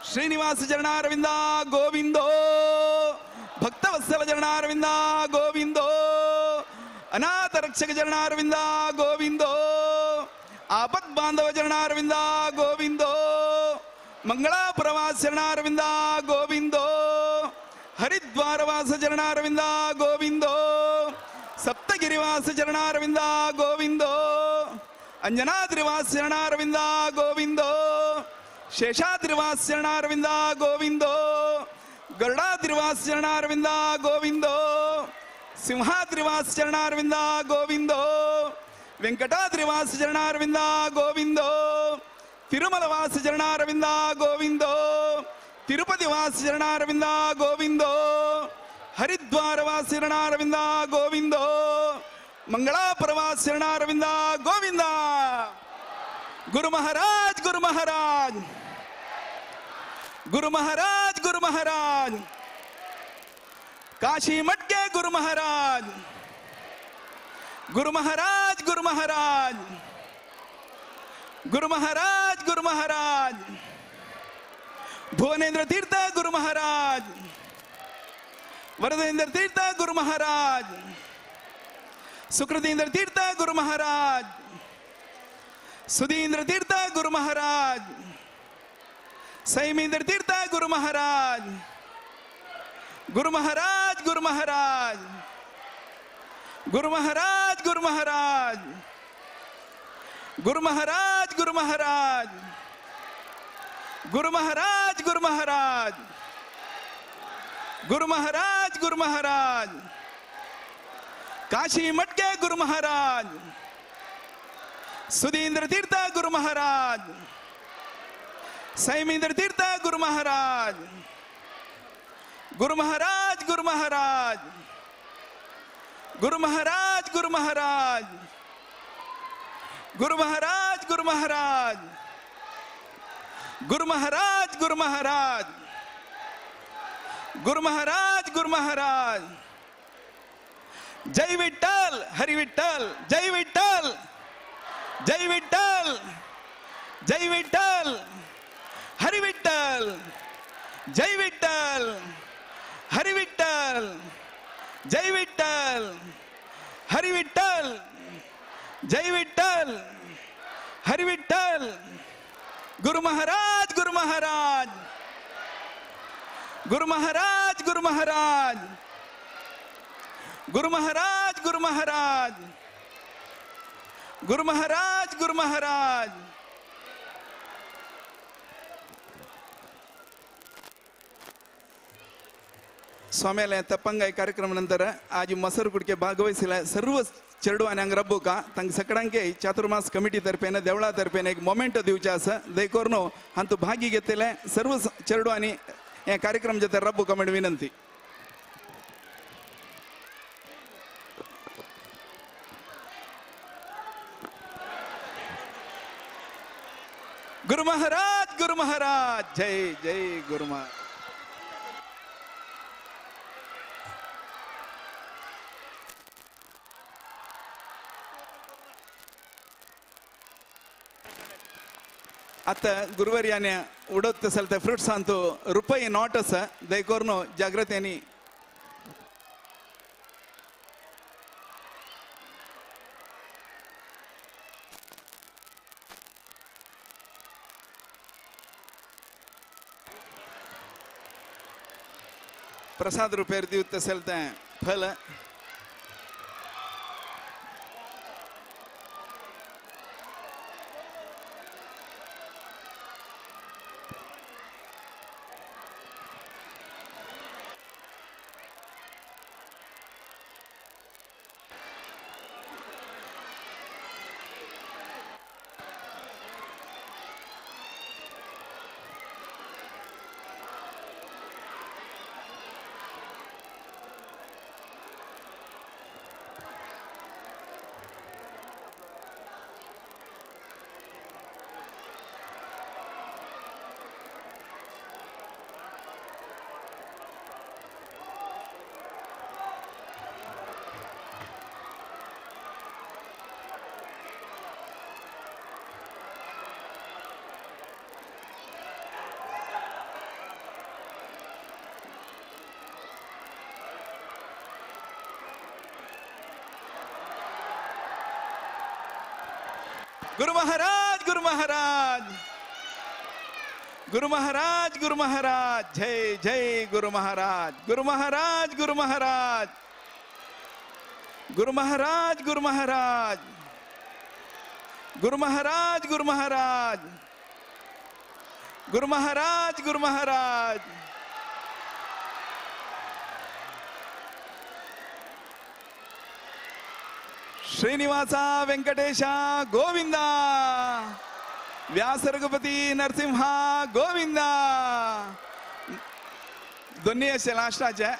श्रीनिवास चरणारविंदा गोविंदो, भक्तवत्सल चरणारविंदा गोविंदो, अनाथ रक्षक चरणारविंदा गोविंदो, आपद बांधव चरणारविंदा गोविंदो, मंगलापुरवास चरणारविंदा गोविंदो, हरिद्वारवास चरणारविंदा गोविंदो, सप्तगिरिवास चरणारविंदा गोविंदो, अंजनाद्रिवास चरणारविंदा गोविंदो, शेषाद्रिवास चरणारविंदा गोविंदो, गरुडाद्रिवास चरणारविंदा गोविंदो, सिंहाद्रिवास चरणारविंदा गोविंदो, वेंकटाद्रिवास चरणारविंदा गोविंदो, तिरुमलवास चरणारविंदा गोविंदो, तिरुपतिवास चरणारविंदा गोविंदो, हरिद्वारवास चरणारविंदा गोविंदो, मंगलापुरवास चरणारविंदा गोविंदा। गुरु महाराज गुरु महाराज गुरु महाराज गुरु महाराज, काशी मठ के गुरु महाराज गुरु महाराज गुरु महाराज गुरु महाराज गुरु महाराज, भुवनेंद्र तीर्थ गुरु महाराज, वरदेंद्र तीर्थ गुरु महाराज, सुकृतींद्र तीर्थ गुरु महाराज, सुधींद्र तीर्थ गुरु महाराज, सैमेंद्र तीर्थ गुरु महाराज गुरु महाराज गुरु महाराज गुरु महाराज गुरु महाराज गुरु महाराज गुरु महाराज गुरु महाराज गुरु महाराज गुरु महाराज गुरु महाराज, काशी मठ के गुरु महाराज, सुधींद्र तीर्थ गुरु महाराज, सैमेंद्र तीर्थ गुरु महाराज गुरु महाराज गुरु महाराज गुरु महाराज गुरु महाराज गुरु महाराज गुरु महाराज गुरु महाराज गुरु महाराज गुरु महाराज गुरु महाराज। जय विठ्ठल हरि विठ्ठल, जय विठ्ठल जय विठ्ठल जय विठ्ठल हरि विठ्ठल, जय विठ्ठल हरि विठ्ठल। हरी विठ्ठल, जय विठ्ठल, हरी विठ्ठल, गुरु महाराज, गुरु महाराज, गुरु महाराज, गुरु महाराज, गुरु महाराज, गुरु महाराज, गुरु महाराज, गुरु महाराज। स्वाम्याला तपंगाय कार्यक्रम नंतर आज मसर कुडके भागवहिसिले सर्व चेडवांनी हांगा रब्बुका तांकां सगळ्यांक चातुर्मास कमिटी तर्फेन देवळा तर्फेन एक मोमेंट दिवचें आसा। देखून हातूंत भागी घेतले सर्व चेडवांनी हे कार्यक्रम जाता रब्बुका म्हण विनंती। गुरु महाराज, गुरु महाराज, जय जय गुरु महाराज। आता गुरुवार्याने उडत असेल तर फ्रुट्स आणतो रुपये not आसा देखून जागृतींनी प्रसाद रुपये दिवत असेल तर फल गुरु महाराज, गुरु महाराज, गुरु महाराज, गुरु महाराज, जय जय गुरु महाराज, गुरु महाराज, गुरु महाराज, गुरु महाराज, गुरु महाराज, गुरु महाराज, गुरु महाराज, गुरु महाराज, गुरु महाराज। श्रीनिवासा वेंकटेश गोविंदा, व्यास रघुपती नरसिंहा गोविंदा। दोन्ही अशे लास्टाचे।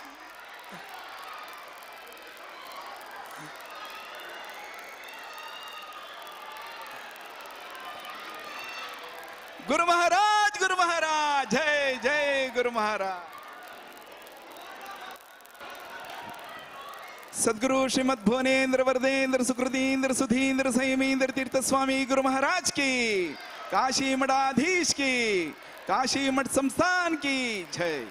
गुरु महाराज, गुरु महाराज, जय जय गुरु महाराज। सदगुरु श्रीमद भुवनेन्द्र वरदेन्द्र सुकृतीन्द्र सुधीन्द्र संयमीन्द्र तीर्थ स्वामी गुरु महाराज की, काशी मठाधीश की, काशी मठ संस्थान की जय।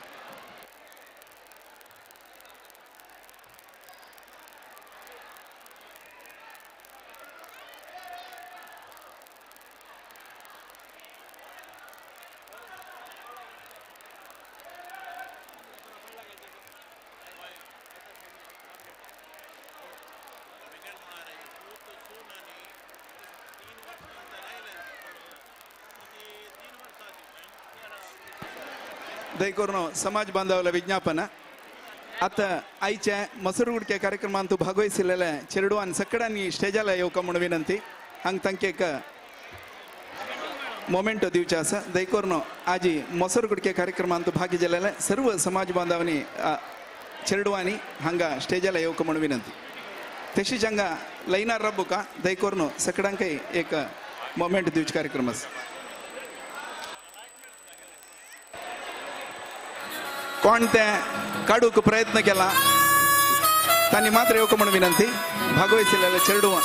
दयकरून समाज बांधवाला विज्ञापन आता आयच्या मसरगुडके कार्यक्रमांत भागवहिसिल्ले चेडवान सगळ्यांनी स्टेजाला येवका म्हूण विनंती। हांग तांकां एक मोमेंटो दिवचें आसा। दयकरून आजी मसरगुडके कार्यक्रमांत भागी जाल्ले सर्व समाज बांधवांनी चेडवांनी हांगा स्टेजाला येवका म्हूण विनंती। तशीच हांगा लायनार राबुका दयकरून सगळ्यांकय एक मोमेंट दिवचे कार्यक्रम आसा। कोण ते काडूक प्रयत्न केला तांणी मात्र येवका म्हूण विनंती। भागवहिसिल्ले चेडवां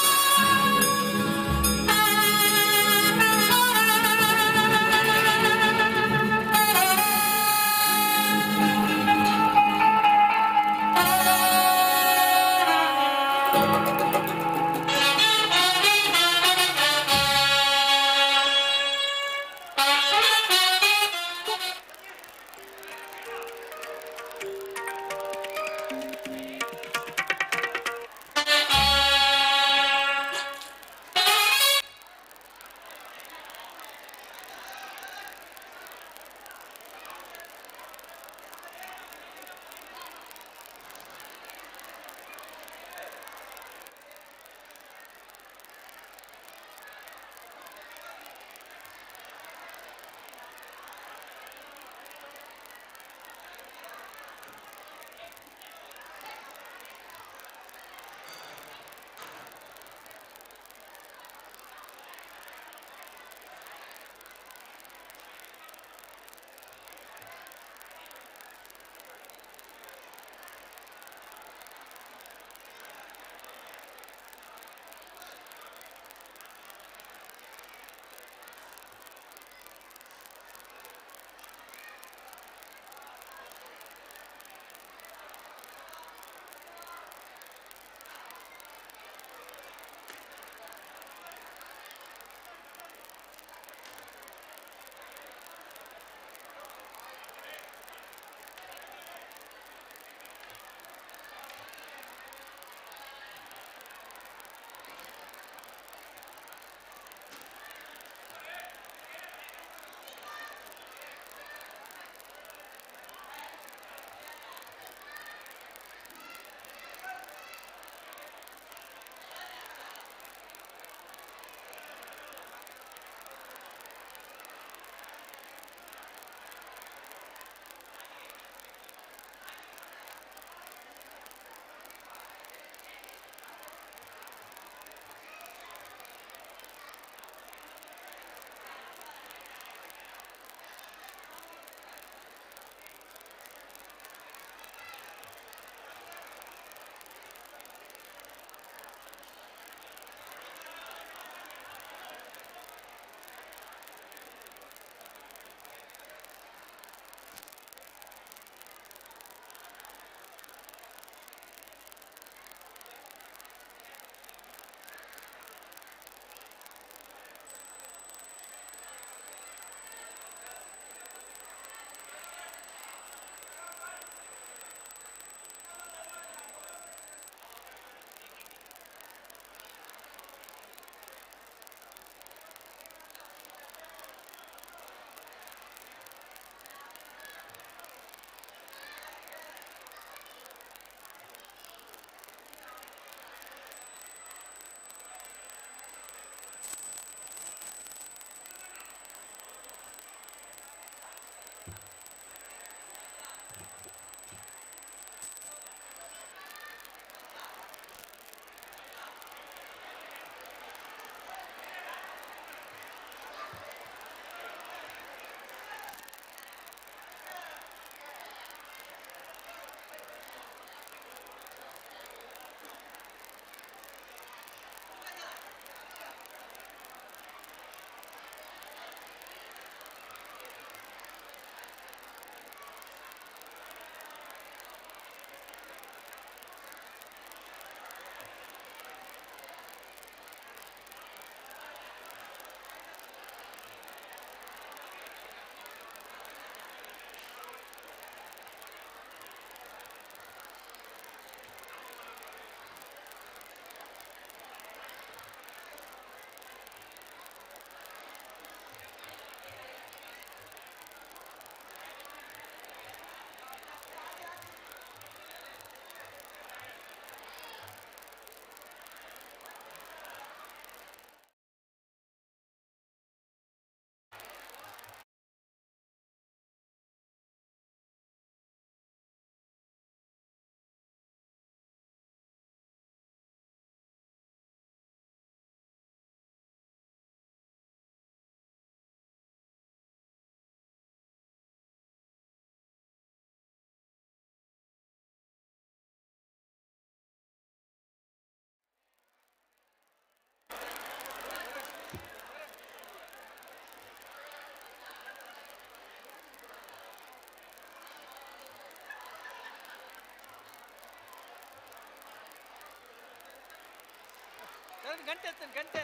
ಗಂಟೆ ಗಂಟೆ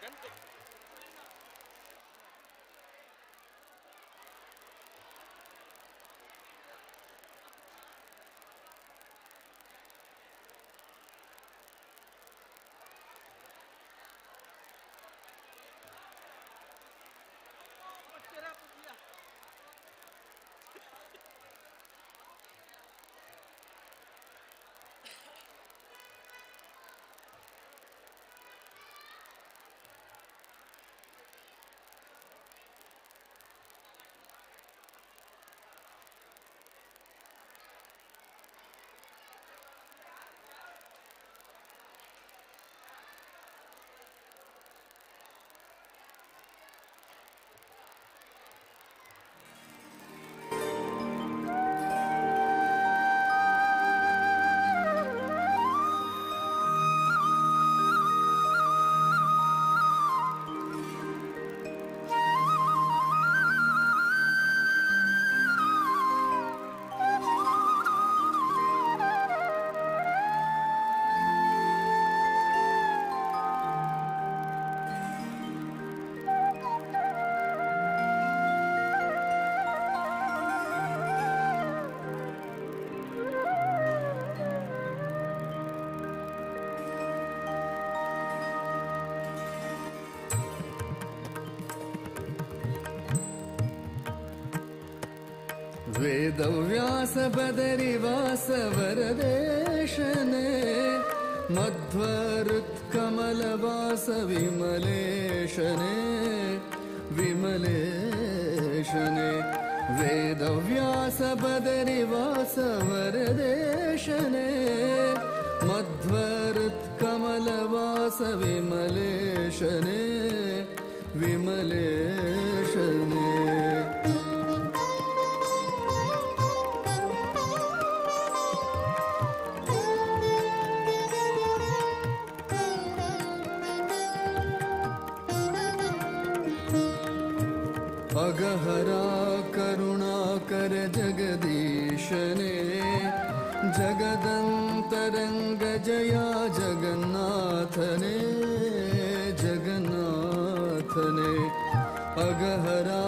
ಗಂಟೆ. ವೇದವ್ಯಾಸ ಬದರಿವಾಸ ವರದೇಶನೆ ಮಧ್ವರುತ್ಕಮಲವಾಸ ವಿಮಲೇಶನೆ ವಿಮಲೇಶನೆ. ವೇದವ್ಯಾಸ ಬದರಿವಾಸ ವರದೇಶನೆ ಮಧ್ವರುತ್ಕಮಲವಾಸ ವಿಮಲೇಶನೆ ವಿಮಲೇಶನೆ. अगहरा करुणाकर जगदीशने जगदंतरंग जया जगन्नाथने जगन्नाथने. अगहरा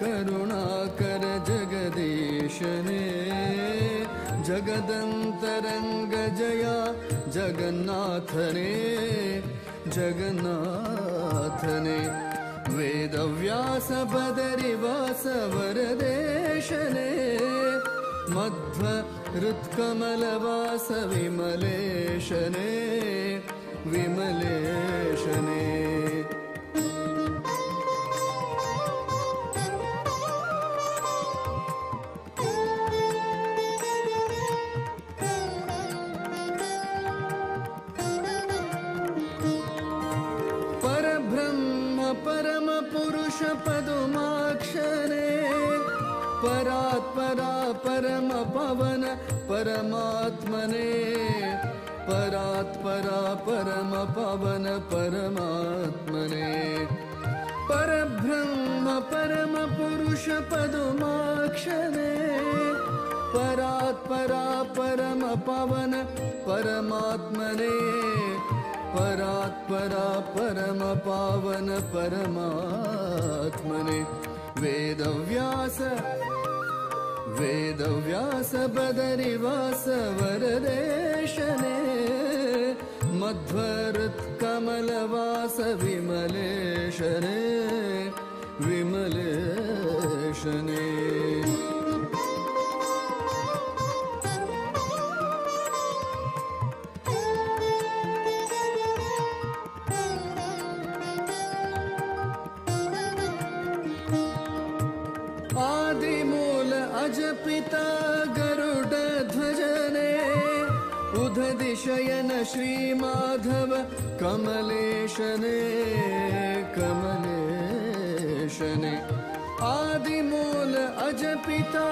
करुणाकर जगदीशने जगदंतरंग जया जगन्नाथने जगन्नाथने. वेदव्यास बदरिवास वरदेशने मध्वहृत्कमलवास विमलेशने विमलेशने. परम पुरुष पदुमाक्षरे परात्परा परम पवन परमात्मने परात्परा परम पवन परमात्मने. परब्रह्म परम पुरुष पदुमाक्षरे परात्परा परम पवन परमात्मने परात्परा परम पावन परमात्मने. वेदव्यास वेदव्यास बदरिवास वरदेशने मध्वहृत्कमलवास विमलेशने विमलेशने. आदिमूल अजपिता गरुड ध्वजने उदधिशयन श्री माधव कमलेशने कमलेशने. आदिमूल अजपिता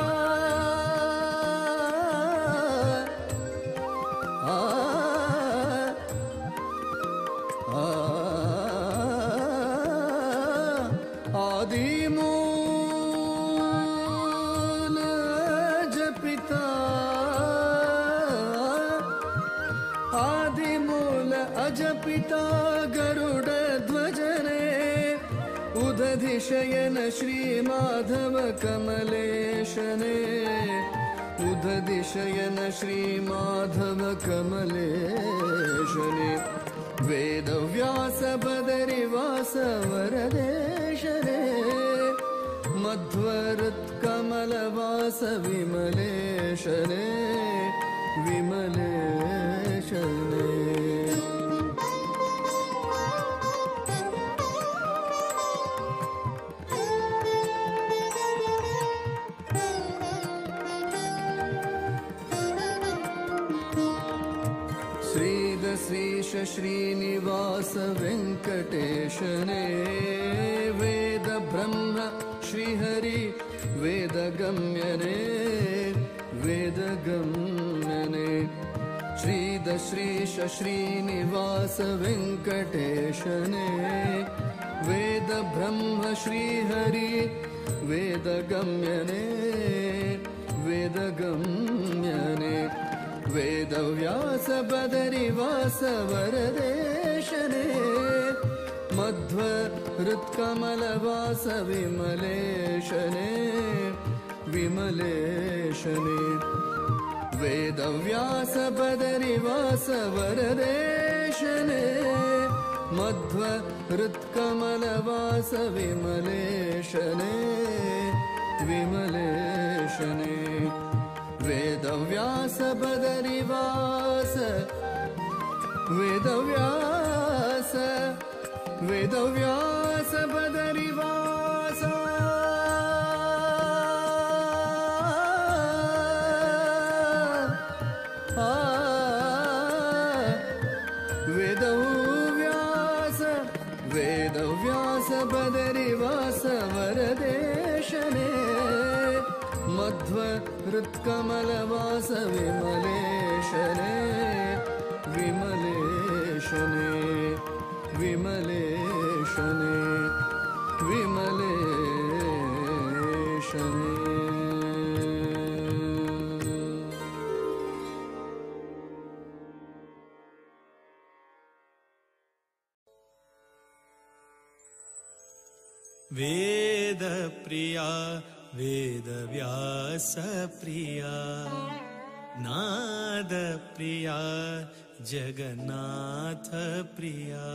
आदिमूल अजपिता आदिमूल अजपिता पिता गरुड ध्वजने उदधिशयन श्री माधव कमलेशने उदधिशयन श्री माधव कमलेशने वेदव्यास बदरिवास वरदेशने मध्वहृत्कमलवास विमलेशने विमलेशने। श्रीदश्रीश श्रीनिवास वेङ्कटेशने वेद ब्रह्म श्रीहरि वेदगम्यने वेदगम्यने। श्रीदश्रीश श्रीनिवास वेङ्कटेशने वेद ब्रह्म श्रीहरि वेदगम्यने वेदगम्यने। वेदव्यास बदरिवास वरदेशने मध्वहृत्कमलवास विमलेशने विमलेशने। वेदव्यास बदरिवास वरदेशने मध्वहृत्कमलवास विमलेशने विमलेशने। वेदव्यास बदरिवास वेदव्यास वेदव्यास बदरिवास वेदव्यास वेदव्यास बदरिवास वरदेशने मध्वहृत्कमलवास विमलेशने विमलेशने विमलेशने विमलेशने। वेद प्रिया वेदव्यास प्रिया नाद प्रिया जगन्नाथ प्रिया।